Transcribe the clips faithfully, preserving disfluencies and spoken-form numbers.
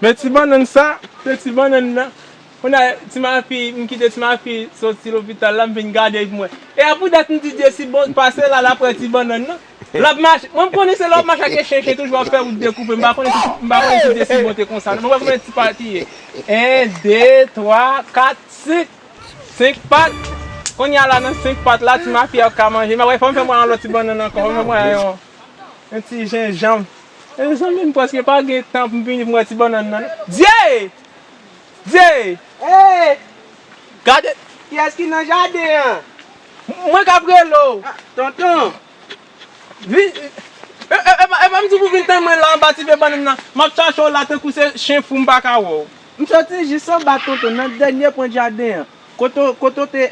Men ti bannann sa, se ti bannann nan. Kounye a, ti mafi, m kite ti mafi soti lopital la, m vin gade epi m wè. E a poutèt m di Dye si bon pase la, l ap wè ti bannann nan. L ap mache, mwen m konnen se lè w ap mache ak chen, chen toujou ap fè wout dekoupe, m pa konnen si, m pa konnen si Dye si bon te konsa non. Mwen wè kòman ti pati ye. En, de, twa, kat, senk. Senk pat. Kounye a la nan senk pat la, ti mafi a ka manje. Men wè, fò m fè mwen yon lòt ti bannann ankò, fò m fè mwen yon, yon ti jenjanm. Mezanmi, m prèske pa gen tan pou m vini pou m wè ti bannann nan. Dye! Dye! Hey! Gade! Kiyès ki nan jaden an? Mwen k ap rele w. Ah, tonton! Vin, e, e, e, pa, e pa m di pou vin tann mwen la anba ti pye bannann nan. M ap chache w la tankou se chen fou m pa ka wè w. M soti jis anba tonton, nan dènye pwent jaden an. Kote, kote w te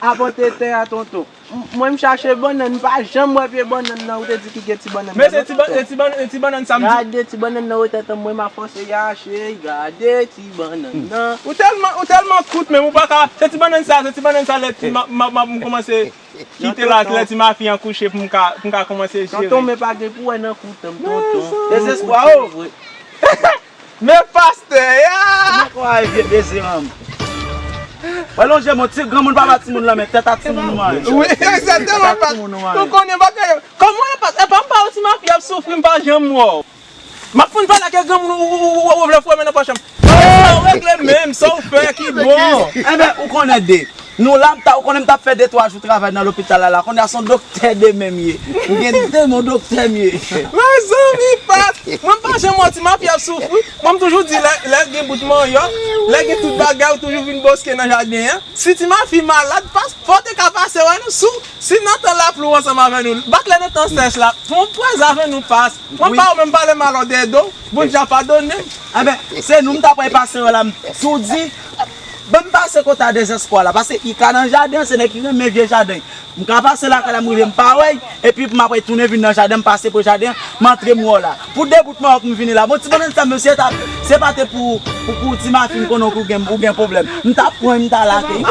apòte tè a tonton. M, mwen m chache bannann, m pa janm wè pye bannann nan, ou te di ki gen ti bannann nan. Men se ti ban-, se ti ban-, se ti bannann sa m di. Gade ti bannann nan wotè tann mwen, m a fòse yache, gade ti bannann nan. Ou tèlman, ou tèlman kout menm, ou pa ka, se ti bannann sa, se ti bannann sa lè ti ma, ma, ma, m kòmanse kite la, lè ti mafi an kouche pou m ka, pou m ka kòmanse jere. Tonton, men pa gen pou wè nan koutan m, tonton. Dezespwa, o! Men pastè a! Kòman kò a ye vye beze, manm? Wè lonje men w, ti granmoun pa ba timoun lanmen, tèt a timoun ou manje. Wi, egzakteman, pastè. Ou konnen bagay yo. Kòman e pa, e pa m pa wè ti mafi ap soufri, m pa janm wè w. M ap fin pale ak granmoun ou, ou, ou, ou, ou vle foure men nan pòch an. Sa w regle menm, sa w fè ki bon. Enben, ou konnen de. Nou la, m ta, ou konnen m t ap fè de twa jou travay nan lopital la, la. Kounye a se yon doktè de men m ye. M gen de non doktè m ye. Mezanmi, pas, mwen m pa janm wè ti mafi ap soufri. Mwen m toujou di, lè, lè gen bout manyòk, lè gen tout bagay, ou toujou vin boske nan jaden an. Si ti mafi malad, pas, fò w te ka pase wè nou sou. Si nan tan lapli w ansanm avè nou, bat lè nan tan sèch la, fè yon pwèz avè nou pas. Mwen pa ou menm pale mal dèyè do w, Bondye a padone m. Enben, se nou m ta pral pase wè la, m tou di, ban m pase kote a dezespwa la, paske i ka nan jaden, se nèg ki renmen vye jaden. M ka pase lakay la, m rive m pa wè y, epi pou m apre tounen vin nan jaden, m pase pre jaden, m antre m wè w la. Pou de bout manyòk m vini la. Bon, ti bannann sa, mesye, ta, se pa te pou, pou, pou ti mafi m konnen w gen, ou gen pwoblèm. M ta pran, m ta lage.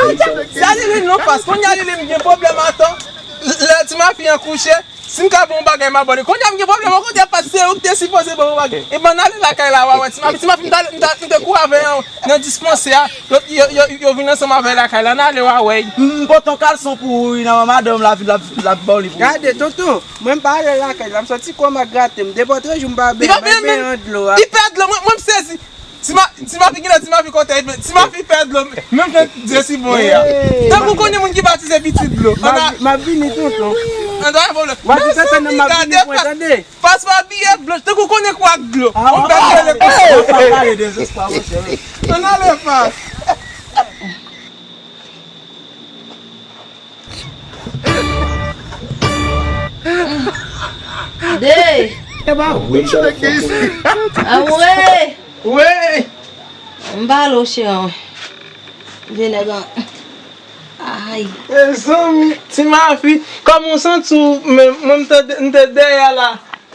Sa li li non pas. Kounye a li li m gen pwoblèm atò. Lè ti mafi an kouche, si m ka ba w yon bagay, m a ba w li. Kounye a m gen pwoblèm, kote a pas se ou ki te sipoze ba m yon bagay. E ban n ale lakay la, w a wè ti mafi. Ti mafi, m ta, m ta, m te kouri avè l nan, nan dispansè a. Yo, yo, yo, yo vin ansanm avè l lakay la, n ale w a wè. M pote yon kalson pou ou wi, nan madanm la, l ap, l ap ba w li pou ou. Gade, tonton, mwen m pa ale lakay la, m santi kò m ap grate m. Depi trè jou m pa benyen, m al benyen nan dlo a. Li pè dlo, mwen, mwen m sezi. Ti ma, ti mafi genlè, ti mafi kote, ti mafi pè dlo. Menm jan Dye si bon ye a. Tankou konnen moun ki batize pitit dlo. M ap vini, tonton. An, pa gen pwoblèm. W ap di tonton nan m ap vini pou tande. Pas pa biye dlo, tankou konnen kwa dlo. Ou pè dlo le konsa. Pa pale dezespwa, monchè. An ale pas. Dey! Anmwe! Wi! M pale w cheri. Vye nèg an. Ay! Mezanmi, ti mafi, kòman w santi w menm? Mwen, m te, m te dèyè la.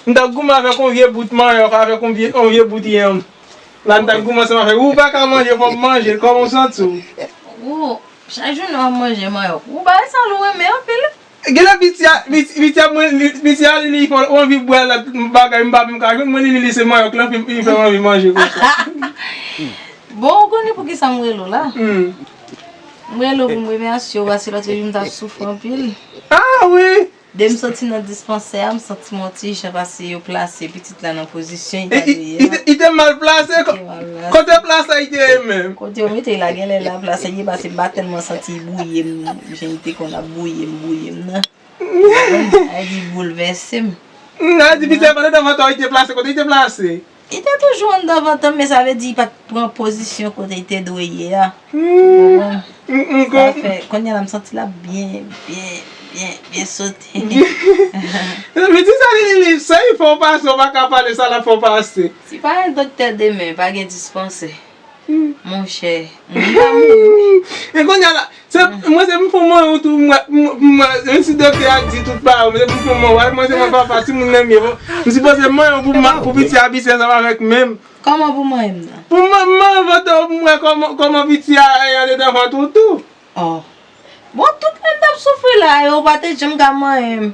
M t ap goumen avèk yon vye bout manyòk, avèk yon vye, yon vye bout yanm. La, m t ap goumen ansanm avèk ou. Ou pa ka manje, fò m manje. Kòman w santi w? Ou, chak jounen w ap manje manyòk. Ou bagay sa l ou renmen anpil. Genlè piti a, piti, piti a, mwen, li, piti a, li, li fè w anvi bwè lòt bagay, m pa menm ka jwenn. Mwen, li, li, li se manyòk lan, li, li fè m anvi manje konsa. Bon, ou konnen poukisa m rele w la? Hmm. M rele w pou m remèsye w, paske lòt jou m t ap soufri anpil. Ah wi! Depi m soti nan dispansè a, m santi m yon ti jan paske yo plase pitit la nan pozisyon li ta dwe ye a. Li te, li te mal plase. Li te mal plase. Kote plas la li te ye menm? Kote yo mete l la, genlè la plas la ye, paske m pa tèlman santi l bouye m, jan li te konn ap bouye m, bouye m nan. Sa vle di boulvèse m. Sa vle di pitit la pa t anndan vantan w li te plase, kote li te plase? Li te toujou anndan vantan m, men sa vle di li pa t pran pozisyon kote li te dwe ye a. Hmm. Ou konprann? M, m, sa fè, kounye a la, m santi l ap byen, byen, byen, byen sote. Piti sa li, li, li, sa li fè w pase, ou pa ka pale sa l ap fè w pase. Si pa gen doktè demen, pa gen dispansè. Hmm. Monchè, moun pa mouri. E kounye a la, Se, mwen se m fon manyen w tou, mwen, mwen, mwen, menm si doktè a di tout bagay, mwen se m fon manyen w, mwen se mwen papa, si moun nan m ye, m sipoze manyen w pou, pou piti a piti ansanm avèk men m. Kòman pou manyen m nan? Pou m manyen w pou w wè kòman, kòman piti a ye anndan vant ou tou. Oh. Bon, tout lè m t ap soufri la, e ou pa te janm ka manyen m.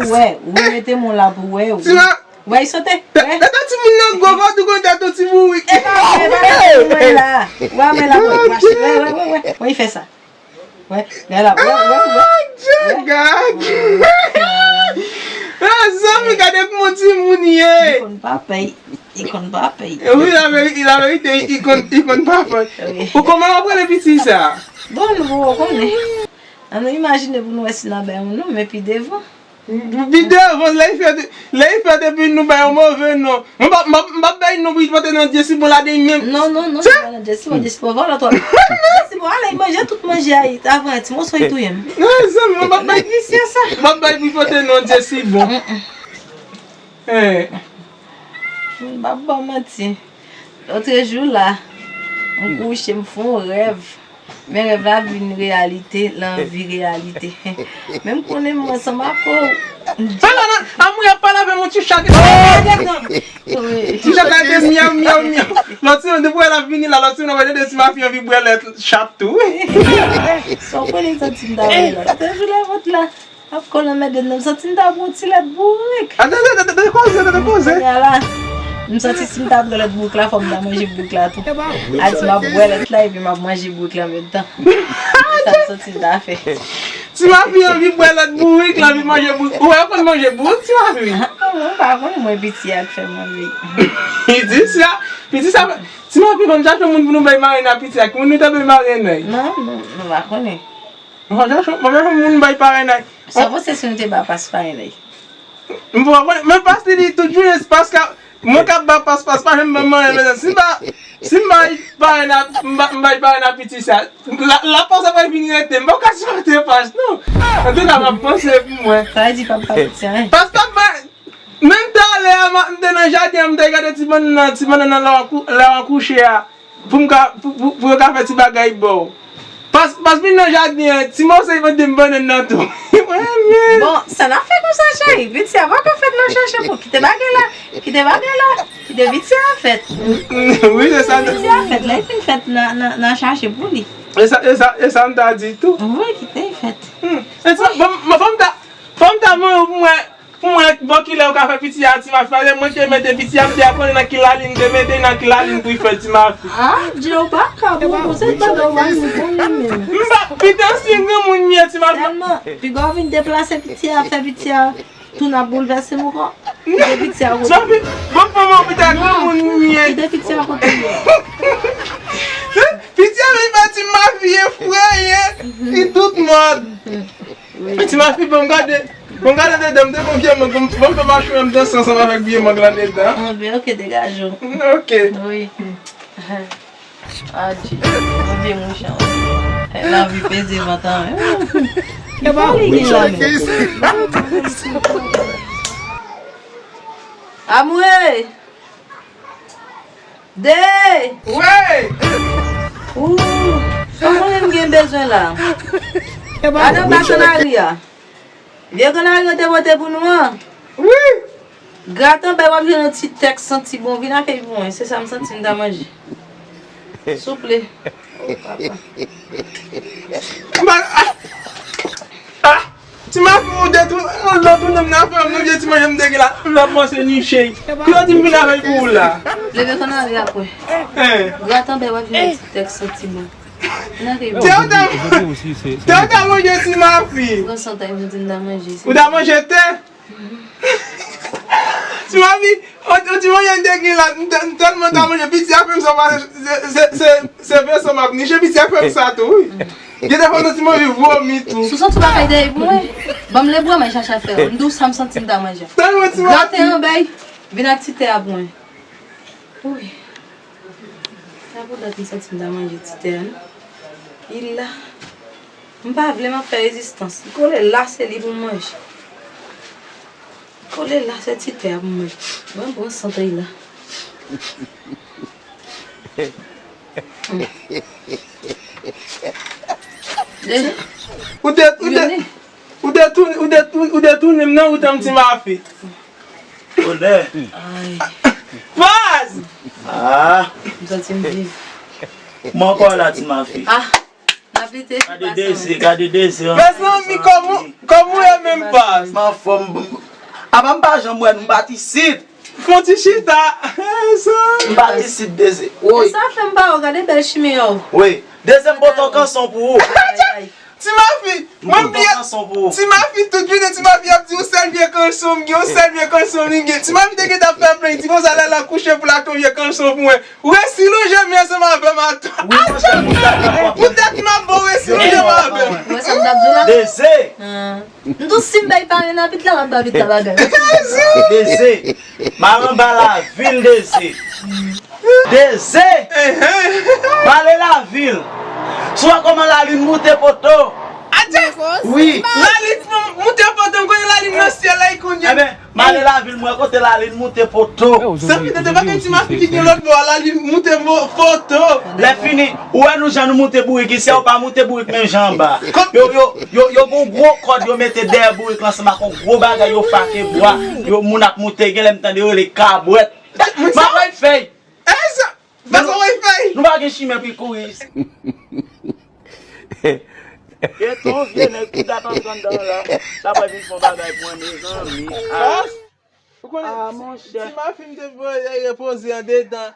Ou wè, ou mete men w la pou wè. Ti ma- Wè, li sote. Wè. Tèt timoun nan gwo, fò tou konn tèt yon ti bourik. E pa vre, e pa vre, mwen la. Wè, mwen la, mwen, mwen, wè, wè, wè, wè, wè, li fè sa. Wè, gade la, wè, wè, wè. Ah, Djè, gad. Ah, zanmi, gade kòman timoun ye. Li konn pa pè, li konn pa pè. E wi, la veri-, la verite, li konn, li konn pa pè. Wi. Ou kòman w ap rele piti sa? Bon, nou poko konnen. An nou imajine pou nou wè si n a bay yon non, men pi devan. Pi devan, lè li fèt, lè li fèt epi nou bay yon move non. Mwen pa, m pa, m pa bay non pou li pote non Djesibon ladan li menm. Non, non, non, li pa nan Djesibon, Djesibon vòlò twòp. Djesibon ale, li manje tout manje a, avan ti moso li touye m. Non, zanmi, mwen pa bay, mwen pa bay pou li pote non Djesibon. Mm, mm. Eh. M pa ba w manti. Lotrejou la, m kouche, m fè yon rèv. Men rèv la vin reyalite, l anvi reyalite. Men m konnen m ansanm ak ou. Pale nan, anmwe, ap pale avè m yon ti chat. Wi. Ti chat la te myaw, myaw, myaw. Lòt semèn, depi w wè l ap vini la, lòt semèn, w ap wè de ti mafi anvi bwè lèt chat tou. Sa w konnen santi m ta wè la. Lotrejou la vant la. Ap kole anmède m, m santi m ta bwè yon ti lèt bourik. Atann, atann, atann, atann, koze, atann, koze. Kounye a la, m santi si m ta bwè lèt bourik la, fò m ta manje bourik la tou. A di m ap bwè lèt la epi m ap manje bourik la an menm tan. Se sa m santi m ta fè. Ti mafi anvi bwè lèt bourik, l anvi manje bourik. Ou wè yo konn manje bourik, ti mafi? Ah, mwen pa konn, mwen piti a k fè m anvi. Piti sa, piti sa, ti mafi konn chache moun pou nou bay marèn a piti a. Ki moun nou te bay marèn la? Non, non, nou pa konnen. Mwen pa janm, mwen pa janm moun bay parenay. Sa w panse si nou te ba Pas parenay? M pa konnen, men Pas li di tout jounen, Pas ka, mwen k ap ba Pas, Pas pa janm ban m anyen, men si m ba, si m bay parenay, m ba, m bay parenay piti sa, la, la Pas ap vin rete, m pa ka sipòte Pas, non. Antouka, m ap panse pou mwen. Sa vle di Pas pa piti, hein? Pas pa bay, Menm talè a, m te nan jaden an, m te gade ti bannann nan, ti bannann nan lè w kou-, lè w kouche a, pou m ka, pou, pou, pou yo ka fè ti bagay ba w. Pas, Pas vin nan jaden an, ti moso li mande m bannann nan tou. Mwen menm. Bon, sa n ap fè konsa, cheri? Piti a pa ka fèt nan chache pou kite bagay la, kite bagay la, kite piti a fèt. Wi, se sa. Piti a fèt, lè l fin fèt, n a, n a, n a chache pou li. E sa, e sa, e sa m ta di tou. Wi, kite l fèt. Hmm. E sa, bon, fò m ta, fò m ta mwen, mwen, Pou mwen, bon, kilè yo ka fè piti a ti mafi? Paske mwen te mete piti a, piti a konnen nan ki lalin m te mete, nan ki lalin pou l fè ti mafi. Ah, Dje, ou pa ka bon, bon, se bagay ou pa vin bon li menm. M pa, pita si granmoun m ye, ti mafi. Tèlman, piga w vin deplase piti a, fè piti a tounen ap boulvèse m ankò. Kite piti a kote. Ti mafi, bon, bon, bon, pita granmoun m ye. Kite piti a kote. Piti a vin fè ti mafi efreye, li tout mòd. Ti mafi, bon gade, bon gade dedan, m te gon vye mang, bon, bon, m fè machounen m danse ansanm avèk vye mang lan dedan. Anben, ok, degaje w. Ok. Wi. Adje, Bondye mouchan. Lavi peze vant an. Ki foli gen la menm? Amwe! De! Wi! Ou, ou konnen m gen bezwen la. Gade anba kanari a. Vye kanari yo te pote pou nou an. Wi! Graten bay w ap jwenn yon ti tèk santi bon. Vin ak li pou mwen. Se sa m santi m ta manje. Souple. Oh, papa. M pa, ah! Ah! Ti mafi ou detwi, ou detwi nan afè m, nou vye ti manje m te gen la, l ap panse niche. Ki yo di m vin avè l pou ou la? Leve kanari a kwè. Hein. Graten bay w ap jwenn yon ti tèk santi bon. Vin ak li pou mwen. Te ou ta, te ou ta manje ti mafi. Pran san tan, m di m ta manje. Ou ta manje tè? Ti mafi, on, on ti manje m te gen la, m tè-, m tèlman ta manje, piti a fè m sa, se, se, se, se Venson m ap niche, piti a fè m sa tou, wi. Gen de fwa m santi m anvi vomi tou. Si w santi w pa kay dèyè pou mwen, ban m lebwa m al chache afè yo. M di w sa m santi m ta manje. Tèlman ti mafi. Graten an bay, vin ak ti tè a pou mwen. Wi. Sa pou dat m santi m ta manje ti tè a, non. Li la. M pa vle, m ap fè rezistans. Li kole la, se li pou m manje. Li kole la, se ti tè a pou m manje. Mwen pran sant li la. Mm. Ou te, ou te, ou te tounen, ou te, ou te tounen m nan wout an, Ti Mafi. Onè. Paz! Ah. M santi m viv. Kòman w la, Ti Mafi? Ah, n ap lite. Gade Dezi, gade Dezi. Mezanmi, kòman, kòman w ye menm, Paz? M anfòm. Apa m pa janm wè nou, m pa t isit. Fon ti chita. M pa t isit, Dezi. Woy. Sa fè m pa wè w, gade bèl chimen yo. Wi. Dezi, m pote yon kanson pou ou. Ay, ay. Ti Mafi, mwen bliye. Ti Mafi, tout jounen Ti Mafi ap di yon sèl vye kanson m gen, yon sèl vye kanson li gen. Ti Mafi te gentan ap fè plenn, di konsa lè l ap kouche pou l achte yon vye kanson pou mwen. Resi lonje men ansanm avè m atò. Poutèt m ap bon, resi lonje men avè m. Dezi. M tou si m bay pare nan pit la, m ap ba pit la bagay. Dezi. Maranba lavil, Dezi. Dezi. Pale lavil. Si w wè kòman lalin moute poto. Atè. Wi. Lalin moute poto, m konnen lalin nan syèl la, e kounye a. Ebyen, m ale lavil, m wè kote lalin moute poto. Zanmi, tande bagay Ti Mafi ki gen lòt bò a, lalin moute mo-, poto. Lè fini, ou wè nou jan nou moute bourik isi a, ou pa moute bourik menm jan anba. Yo, yo, yo, yo gon gwo kòd yo mete dèyè bourik la ansanm ak yon gwo bagay yo fake bwa. Yo, moun ap moute, genlè m tande yo rele kabwèt. M ap wè fèy. Pase w fèy. Nou pa gen chimen pou kouri isi. E tou vye nèg ki t ap antre anndan la, t ap vin fè yon bagay pou mwen, mezanmi. Ah. Ou konnen, ah, monchè. Ti Mafi m te voye repoze andedan.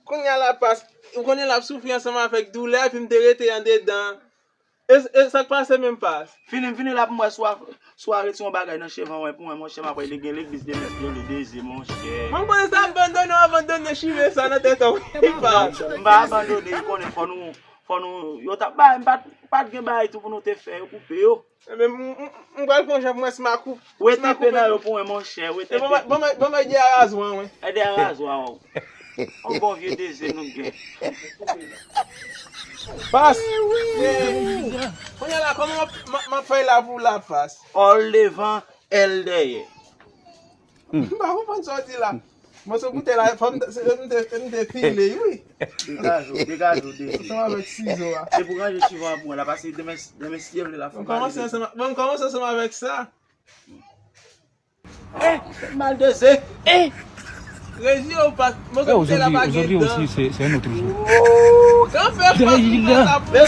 Kounye a la Paz, ou konnen l ap soufri ansanm avèk doulè, epi m te rete andedan. E, e sa k pase menm Paz? Fini, m fini la pou m wè si w a, si w a retire yon bagay nan cheve an pou mwen, monchè, m ap wè li gen legliz de mèt yo, le dezi, monchè. Mwen konnen sa abandone, w abandone chimen sa nan tèt ou. M pa, m pa abandone, ou konnen fò nou, fò nou, yo t ap bay, m pa t, pa t gen bagay tou pou nou te fè, yo koupe yo. Ebyen, m, m, m pral fè yon jan pou mwen si m a kou-, si m a koupe. Wete pe nan yo pou mwen, monchè, wete pe. Ban mwen, ban mwen, ban mwen ede a razwa, wen. Ede a razwa, wen. On bon vye dezi nou gen. Paz. Kounye a la, kòman m ap, m ap, m ap fè la pou la, Paz? All devan, L dèyè. M pa konprann sa w di la. Mwen sou koute la, fò m te, se, m te, m te file, wi. Degaje w, degaje w, dezi. Ansanm avèk sizo a. Se pou ranje chive an pou mwen la, pase demen, demen si Dye vle la, fò m kòmanse ansanm, bon, m kòmanse ansanm avèk sa. Eh, fè mal dezi. Eh. Rezi yo pa, mwen sou koute la pa gen dan. Kanpe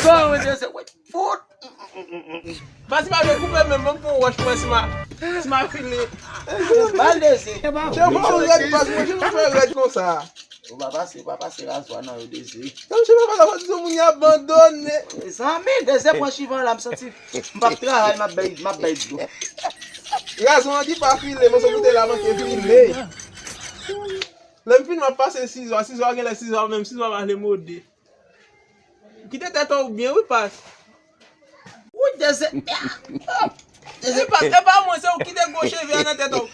pa pou mwen sa pou. Fout. Paz, si m ap koupe menm, ban m pran yon wòch pou mwen, si m a, si m a fini. Mal dezi. Cheve w rèd, Paz, mwen cheve w fè rèd konsa. Ou pa pase, ou pa pase razwa nan yo, dezi. Nan cheve pa la, di yon moun y abandone. Mezanmi, dezi pran chive an la, m santi m p ap travay, m ap bay, m ap bay dlo. Razwa an ki pa file, mwen sou koute la manke file. Lè m fini, m ap pase sizo a, sizo a genlè, sizo a menm, sizo a pa vle mode. Kite tèt ou byen, wi, Paz. Wi, dezi. Dezi. Wi, Paz, e pa mwen, se ou ki te gwo cheve a nan tèt ou.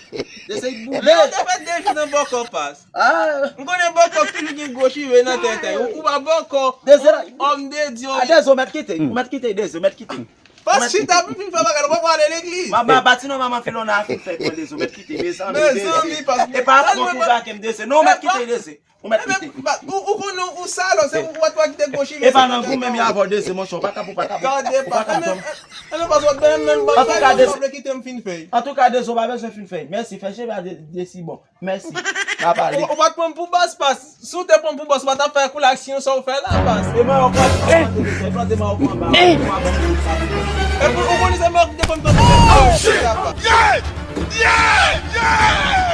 Dezi, boule. Ou te fè de jou nan bòkò, Paz. Ah. M konnen bòkò ki toujou gen gwo cheve nan tèt ou. Ou pa bòkò. Dezi. Homme de Dieu. Ah, dezi, ou mèt kite. Ou mèt kite, dezi, ou mèt kite. Paz, chita, pou fin fè bagay, ou pa prale legliz. Mama, bati non, manman Filona a fin fè kò, dezi, ou mèt kite, mezanmi, dezi. Mezanmi, Paz. E pa fòk ou gake m, dezi. Non, ou mèt kite, dezi. Ou mèt kite. Ou, ou konnen ou salò, se ou wè twa ki te gwo chive. E pa nan gou menm y avè w, dezi, monchè, ou pa ka, ou pa ka, ou pa ka janm. Antouka, dezi, ou pa vle kite m fin fèy. Antouka, dezi, ou pa bezwen fin fèy. Mèsi, fè cheve a de, desi bon. Mèsi. N a pale. Ou, ou pa t pran m pou bòs, Paz. Si w te pran m pou bòs, ou pa t ap fè koulè aksyon sa w fè la, Paz. E mwen, ou pran, ou plante mwen, ou pran ba. E pou, ou konnen se mwen ki te konn plante mwen. Oh, shit! Yeah! Yeah! Yeah!